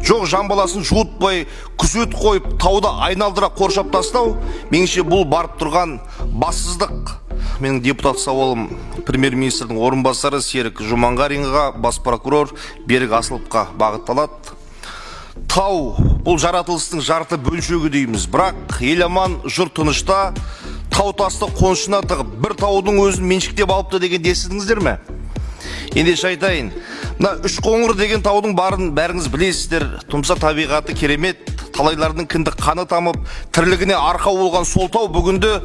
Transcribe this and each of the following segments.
Жоқ, жан баласын жуытпай, күзет қойып, тауды айналдыра қоршап тастау, меніңше, бұл барып тұрған бассыздық. Менің депутат сауалым премьер министрдің орынбасары Серік Жұманғаринға, бас прокурор Берік Асыловқа бағытталады. Тау бұл жаратылыстың жарты бөлшегі дейміз, бірақ ел аман, жұрт тынышта тау тасты қонышына тығып, бір таудың өзін меншіктеп алыпты дегенді естідіңіздер ме? Ендеше айтайын, мына Үшқоңыр деген таудың барын бәріңіз білесіздер. Тұмса табиғаты керемет, талайлардың кіндік қаны тамып, тірлігіне арқау болған сол тау бүгінде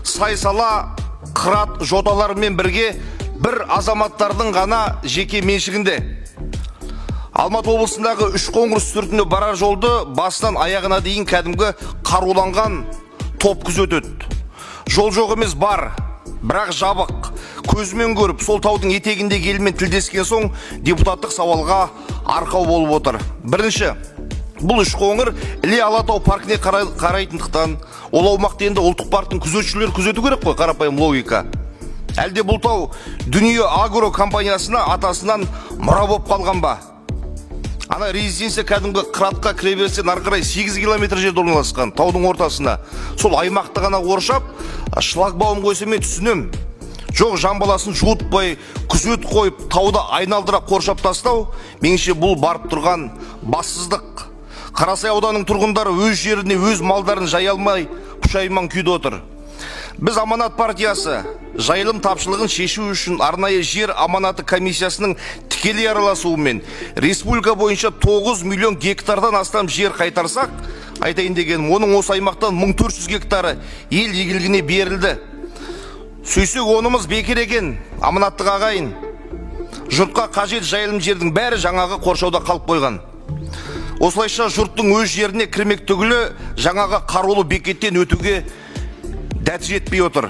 сай сала, қырат жоталарымен бірге бір азаматтардың ғана жеке меншігінде. Алматы облысындағы Үшқоңыр үстіртіне барар жолды басынан аяғына дейін кәдімгі қаруланған топ күзетеді. Жол жоқ емес, бар, бірақ жабық. Көзімен көріп, сол таудың етегіндегі елмен тілдескен соң, депутаттық сауалға арқау болып отыр. Бірінші, бұл Үшқоңыр Іле Алатау паркіне қарайтындықтан, ол аумақты енді ұлттық парктің күзетшілері күзету керек қой, қарапайым логика. Әлде бұл тау Дүние Агро компаниясына атасынан мұра болып қалған ба? Ана резиденция кәдімгі қыратқа кіре берістен ары қарай 8 километр жерде орналасқан, таудың ортасына. Сол аймақты ғана қоршап, шлагбаум қойса, мен түсінемін. Жоқ, жан баласын жуытпай, күзет қойып, тауды айналдыра қоршап тастау, меніңше, бұл барып тұрған бассыздық. Қарасай ауданының тұрғындары өз жеріне өз малдарын жая алмай, пұшайман күйде отыр. Біз, Аманат партиясы, жайылым тапшылығын шешу үшін арнайы жер аманаты комиссиясының тікелей араласуымен республика бойынша 9 миллион гектардан астам жер қайтарсақ, айтайын дегенім, оның осы аймақтан 1400 гектары ел игілігіне берілді. Сөйтсек, онымыз бекер екен, аманаттық ағайын. Жұртқа қажет жайылым жердің бәрі жаңағы қоршауда қалып қойған. Осылайша жұрттың өз жеріне кірмек түгілі, жаңағы қарулы бекеттен өтуге дәті жетпей отыр.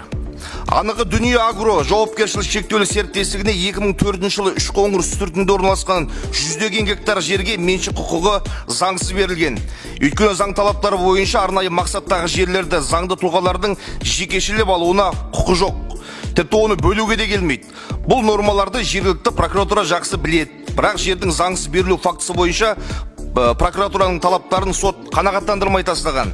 Анығы, Дүние Агро жауапкершілігі шектеулі серіктестігіне 2004 жылы Үшқоңыр үстіртінде орналасқан жүздеген гектар жерге меншік құқығы заңсыз берілген. Өйткені заң талаптары бойынша арнайы мақсаттағы жерлерді заңды тұлғалардың жекешелеп алуына құқы жоқ. Тіпті оны бөлуге де келмейді. Бұл нормаларды жергілікті прокуратура жақсы біледі. Бірақ жердің заңсыз берілу фактісі бойынша прокуратураның талаптарын сот қанағаттандырмай тастаған.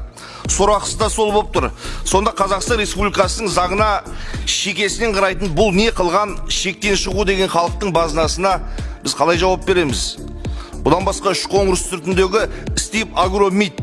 Сорақысы да сол болып тұр. Сонда Қазақстан Республикасының заңына шекесінен қарайтын бұл не қылған шектен шығу деген халықтың базынасына біз қалай жауап береміз? Бұдан басқа, Үшқоңыр үстіртіндегі Стив Агромит,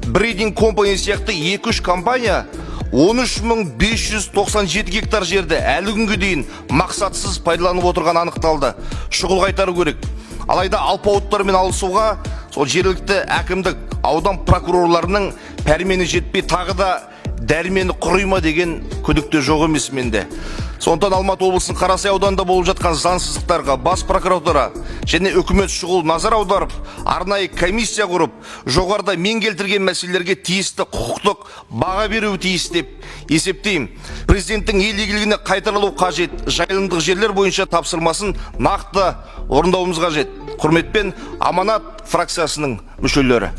Бридинг Компани сияқты 2-3 компания 13 597 гектар жерді әлі күнге дейін мақсатсыз пайдаланып отырған анықталды. Шұғыл қайтару керек. Алайда алпауыттармен алысуға сол жергілікті әкімдік, аудан прокурорларының пәрмені жетпей, тағы да дәрмені құри ма деген күдік те жоқ емес менде. Сондықтан Алматы облысының Қарасай ауданында болып жатқан заңсыздықтарға бас прокуратура және үкімет шұғыл назар аударып, арнайы комиссия құрып, жоғарыда мен келтірген мәселелерге тиісті құқықтық баға беруі тиіс деп есептеймін. Президенттің ел игілігіне қайтарылу қажет жайылымдық жерлер бойынша тапсырмасын нақты орындауымыз қажет. Құрметпен, Аманат фракциясының мүшелері.